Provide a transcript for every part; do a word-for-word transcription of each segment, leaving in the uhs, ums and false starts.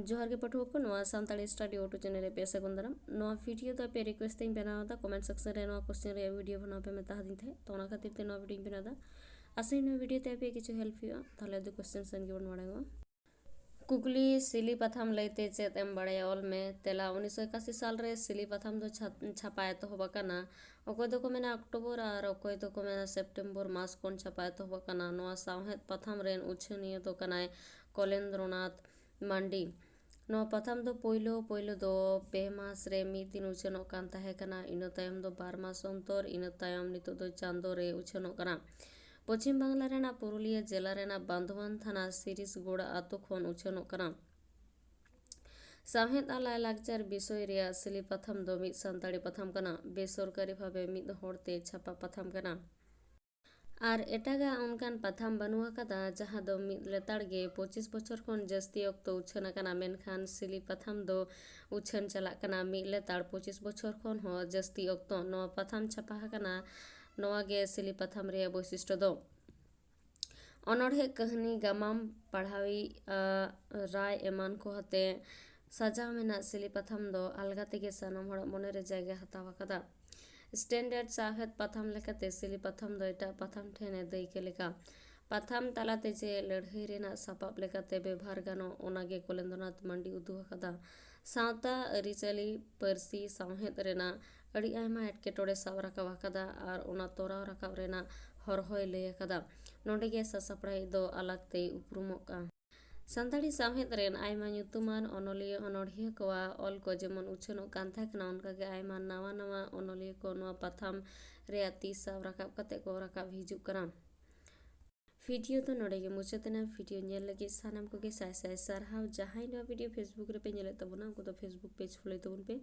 ᱡᱚᱦᱟᱨ ᱜᱮ ᱯᱟᱹᱴᱷᱩᱣᱟᱹ ᱠᱚ, ᱱᱚᱣᱟ ᱥᱟᱱᱛᱟᱲᱤ study auto channel ᱨᱮ ᱟᱯᱮ ᱥᱟᱹᱜᱩᱱ ᱫᱟᱨᱟᱢ᱾ ᱱᱚᱣᱟ video ᱫᱚ ᱟᱯᱮ request ᱛᱮᱧ ᱵᱮᱱᱟᱣ ᱮᱫᱟ, comment section ᱨᱮ ᱱᱚᱣᱟ question ᱨᱮᱭᱟᱜ video ᱵᱮᱱᱟᱣ ᱯᱮ ᱢᱮᱛᱟ ᱦᱟᱫᱤᱧ ᱛᱟᱦᱮᱸᱫ, ᱛᱚ ᱚᱱᱟ ᱠᱷᱟᱹᱛᱤᱨ ᱛᱮ ᱱᱚᱣᱟ video ᱧ ᱵᱮᱱᱟᱣ ᱮᱫᱟ᱾ ᱟᱥᱟᱧ ᱱᱚᱣᱟ video ᱛᱮ ᱟᱯᱮᱭᱟᱜ ᱠᱤᱪᱷᱩ help ᱦᱩᱭᱩᱜᱼᱟ᱾ ᱛᱟᱦᱚᱞᱮ ᱟᱫᱚ question ᱥᱮᱱ ᱜᱮᱵᱚᱱ ᱢᱟᱲᱟᱝᱚᱜᱼᱟ᱾ ᱠᱩᱠᱞᱤ, ᱥᱤᱞᱤ ᱯᱟᱛᱷᱟᱢ ᱞᱟᱹᱭᱛᱮ ᱪᱮᱫ ᱮᱢ ᱵᱟᱲᱟᱭᱟ? ᱚᱞ ᱢᱮ᱾ ᱛᱮᱞᱟ, ᱩᱱᱤᱥᱥᱚ ᱮᱠᱟᱥᱤ ᱥᱟᱞ ᱨᱮ ᱥᱤᱞᱤ ᱯᱟᱛᱷᱟᱢ ᱫᱚ ᱪᱷᱟ-, ᱪᱷᱟᱯᱟ ᱮᱛᱚᱦᱚᱵ ᱟᱠᱟᱱᱟ᱾ ᱚᱠᱚᱭ ᱫᱚᱠᱚ ᱢᱮᱱᱟ October ᱟᱨ ᱚᱠᱚᱭ ᱫᱚᱠᱚ ᱢᱮᱱᱟ September ᱢᱟᱥ ᱠᱷᱚᱱ ᱪᱷᱟᱯᱟ ᱮᱛᱚᱦᱚᱵ ᱟᱠᱟᱱᱟ᱾ ᱱᱚᱣᱟ ᱥᱟᱶᱦᱮᱫ ᱯᱟᱛᱷᱟᱢ ᱨᱮᱱ ᱩᱪᱷᱟᱹᱱᱤᱭᱟᱹ ᱫᱚ ᱠᱟᱱᱟᱭ ᱠᱚᱞᱮᱱᱫᱨᱚᱱᱟᱛᱷ ᱢᱟᱱᱰᱤ᱾ ᱱᱚᱣᱟ ᱯᱟᱛᱷᱟᱢ ᱫᱚ ᱯᱳᱭᱞᱳ ᱯᱳᱭᱞᱳ ᱫᱚ ᱯᱮ ᱢᱟᱥ ᱨᱮ ᱢᱤᱫ ᱫᱤᱱ ᱩᱪᱷᱟᱹᱱᱚᱜ ᱠᱟᱱ ᱛᱟᱦᱮᱸ ᱠᱟᱱᱟ, ᱤᱱᱟᱹ ᱛᱟᱭᱚᱢ ᱫᱚ ᱵᱟᱨ ᱢᱟᱥ ᱚᱱᱛᱚᱨ, ᱤᱱᱟᱹ ᱛᱟᱭᱚᱢ ᱱᱤᱛᱚᱜ ᱫᱚ ᱪᱟᱸᱫᱳ ᱨᱮ ᱩᱪᱷᱟᱹᱱᱚᱜ ᱠᱟᱱᱟ᱾ ᱯᱚᱪᱷᱤᱢ ᱵᱟᱝᱞᱟ ᱨᱮᱱᱟᱜ ᱯᱩᱨᱩᱞᱤᱭᱟᱹ ᱡᱮᱞᱟ ᱨᱮᱱᱟᱜ ᱵᱟᱱᱫᱷᱣᱟᱱ ᱛᱷᱟᱱᱟ ᱥᱤᱨᱤᱥᱜᱳᱲᱟ ᱟᱛᱳ ᱠᱷᱚᱱ ᱩᱪᱷᱟᱹᱱᱚᱜ ᱠᱟᱱᱟ᱾ ᱥᱟᱶᱦᱮᱫ ᱟᱨ ᱞᱟᱭᱼᱞᱟᱠᱪᱟᱨ ᱵᱤᱥᱚᱭ ᱨᱮᱭᱟᱜ ᱥᱤᱞᱤ ᱯᱟᱛᱷᱟᱢ ᱫᱚ ᱢᱤᱫ ᱥᱟᱱᱛᱟᱲᱤ ᱯᱟᱛᱷᱟᱢ ᱠᱟᱱᱟ, ᱵᱮᱥᱚᱨᱠᱟᱨᱤ ᱵᱷᱟᱵᱮ ᱢᱤᱫ ᱦᱚᱲ ᱛᱮ ᱪᱷᱟᱯᱟ ᱯᱟᱛᱷᱟᱢ ᱠᱟᱱᱟ᱾ ᱟᱨ ᱮᱴᱟᱜᱟᱜ ᱚᱱᱠᱟᱱ ᱯᱟᱛᱷᱟᱢ ᱵᱟᱹᱱᱩᱜ ᱟᱠᱟᱫᱟ, ᱡᱟᱦᱟᱸ ᱫᱚ ᱢᱤᱫ ᱞᱮᱛᱟᱲ ᱜᱮ ᱯᱚᱸᱪᱤᱥ ᱵᱚᱪᱷᱚᱨ ᱠᱷᱚᱱ ᱡᱟᱹᱥᱛᱤ ᱚᱠᱛᱚ ᱩᱪᱷᱟᱹᱱ ᱟᱠᱟᱱᱟ, ᱢᱮᱱᱠᱷᱟᱱ ᱥᱤᱞᱤ ᱯᱟᱛᱷᱟᱢ ᱫᱚ ᱩᱪᱷᱟᱹᱱ ᱪᱟᱞᱟᱜ ᱠᱟᱱᱟ ᱢᱤᱫ ᱞᱮᱛᱟᱲ ᱯᱚᱸᱪᱤᱥ ᱵᱚᱪᱷᱚᱨ ᱠᱷᱚᱱ ᱦᱚᱸ ᱡᱟᱹᱥᱛᱤ ᱚᱠᱛᱚ᱾ ᱱᱚᱣᱟ ᱯᱟᱛᱷᱟᱢ ᱪᱷᱟᱯᱟ ᱟᱠᱟᱱᱟ, ᱱᱚᱣᱟ ᱜᱮ ᱥᱤᱞᱤ ᱯᱟᱛᱷᱟᱢ ᱨᱮᱭᱟᱜ ᱵᱳᱭᱥᱤᱥᱴᱚ ᱫᱚ᱾ ᱚᱱᱚᱬᱦᱮ, ᱠᱟᱹᱦᱱᱤ, ᱜᱟᱢᱟᱢ, ᱯᱟᱲᱦᱟᱣᱤᱡ ᱟᱜ ᱨᱟᱭ ᱮᱢᱟᱱ ᱠᱚ ᱟᱛᱮ ᱥᱟᱡᱟᱣ ᱢᱮᱱᱟᱜ ᱥᱤᱞᱤ ᱯᱟᱛᱷᱟᱢ ᱫᱚ ᱟᱞᱜᱟ ᱛᱮᱜᱮ ᱥᱟᱱᱟᱢ ᱦᱚᱲᱟᱜ ᱢᱚᱱᱮ ᱨᱮ ᱡᱟᱭᱜᱟ ᱦᱟᱛᱟᱣ ᱟᱠᱟᱫᱟ᱾ Standard ᱥᱟᱶᱦᱮᱫ ᱯᱟᱛᱷᱟᱢ ᱞᱮᱠᱟᱛᱮ ᱥᱤᱞᱤ ᱯᱟᱛᱷᱟᱢ ᱫᱚ ᱮᱴᱟᱜ ᱯᱟᱛᱷᱟᱢ ᱴᱷᱮᱱ ᱮ ᱫᱟᱹᱭᱠᱟᱹ ᱞᱮᱠᱟ᱾ ᱯᱟᱛᱷᱟᱢ ᱛᱟᱞᱟᱛᱮ ᱪᱮ ᱞᱟᱹᱲᱦᱟᱹᱭ ᱨᱮᱱᱟᱜ ᱥᱟᱯᱟᱵ ᱞᱮᱠᱟᱛᱮ ᱵᱮᱵᱷᱟᱨ ᱜᱟᱱᱚᱜ, ᱚᱱᱟᱜᱮ ᱠᱚᱞᱮᱱᱫᱨᱚᱱᱟᱛᱷ ᱢᱟᱱᱰᱤ ᱩᱫᱩᱜ ᱟᱠᱟᱫᱟ᱾ ᱥᱟᱶᱛᱟ, ᱟᱹᱨᱤᱪᱟᱹᱞᱤ, ᱯᱟᱹᱨᱥᱤ, ᱥᱟᱶᱦᱮᱫ ᱨᱮᱱᱟᱜ ᱟᱹᱰᱤ ᱟᱭᱢᱟ ᱮᱴᱠᱮᱴᱚᱬᱮ ᱥᱟᱵ ᱨᱟᱠᱟᱵ ᱟᱠᱟᱫᱟ ᱟᱨ ᱚᱱᱟ ᱛᱚᱨᱟᱣ ᱨᱟᱠᱟᱵ ᱨᱮᱱᱟᱜ ᱦᱚᱨ ᱦᱚᱸᱭ ᱞᱟᱹᱭ ᱟᱠᱟᱫᱟ᱾ ᱱᱚᱰᱮ ᱜᱮ ᱥᱟᱥᱟᱯᱲᱟᱣᱤᱡ ᱫᱚ ᱟᱞᱟᱜᱽ ᱛᱮᱭ ᱩᱯᱨᱩᱢᱚᱜ ᱠᱟᱱᱟ᱾ ᱥᱟᱱᱛᱟᱲᱤ ᱥᱟᱶᱦᱮᱫ ᱨᱮᱱ ᱟᱭᱢᱟ ᱧᱩᱛᱩᱢᱟᱱ ᱚᱱᱚᱞᱤᱭᱟᱹ ᱚᱱᱚᱬᱦᱤᱭᱟᱹ ᱠᱚᱣᱟᱜ ᱚᱞ ᱠᱚ ᱡᱮᱢᱚᱱ ᱩᱪᱷᱟᱹᱱᱚᱜ ᱠᱟᱱ ᱛᱟᱦᱮᱸ ᱠᱟᱱᱟ, ᱚᱱᱠᱟᱜᱮ ᱟᱭᱢᱟ ᱱᱟᱣᱟ ᱱᱟᱣᱟ ᱚᱱᱚᱞᱤᱭᱟᱹ ᱠᱚ ᱱᱚᱣᱟ ᱯᱟᱛᱷᱟᱢ ᱨᱮᱭᱟᱜ ᱛᱤ ᱥᱟᱵ ᱨᱟᱠᱟᱵ ᱠᱟᱛᱮ ᱠᱚ ᱨᱟᱠᱟᱵ ᱦᱤᱡᱩᱜ ᱠᱟᱱᱟ᱾ ᱵᱷᱤᱰᱤᱭᱳ ᱫᱚ ᱱᱚᱰᱮ ᱜᱮ ᱢᱩᱪᱟᱹᱫ ᱮᱱᱟ᱾ ᱵᱷᱤᱰᱤᱭᱳ ᱧᱮᱞ ᱞᱟᱹᱜᱤᱫ ᱥᱟᱱᱟᱢ ᱠᱚᱜᱮ ᱥᱟᱭ ᱥᱟᱭ ᱥᱟᱨᱦᱟᱣ᱾ ᱡᱟᱦᱟᱸᱭ ᱱᱚᱣᱟ ᱵᱷᱤᱰᱤᱭᱳ Facebook ᱨᱮᱯᱮ ᱧᱮᱞᱮᱫ ᱛᱟᱵᱚᱱᱟ, ᱩᱱᱠᱩ ᱫᱚ Facebook page follow ᱛᱟᱵᱚᱱ ᱯᱮ,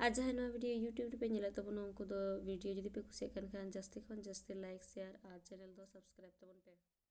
ᱟᱨ ᱡᱟᱦᱟᱸᱭ ᱱᱚᱣᱟ ᱵᱷᱤᱰᱤᱭᱳ YouTube ᱨᱮᱯᱮ ᱧᱮᱞᱮᱫ ᱛᱟᱵᱚᱱᱟ, ᱩᱱᱠᱩ ᱫᱚ ᱵᱷᱤᱰᱤᱭᱳ ᱡᱩᱫᱤ ᱯᱮ ᱠᱩᱥᱤᱭᱟᱜ ᱠᱟᱱ ᱠᱷᱟᱱ ᱡᱟᱹᱥᱛᱤ ᱠᱷᱚᱱ ᱡᱟᱹᱥᱛᱤ like, share ᱟᱨ channel ᱫᱚ subscribe ᱛᱟᱵᱚᱱ ᱯᱮ᱾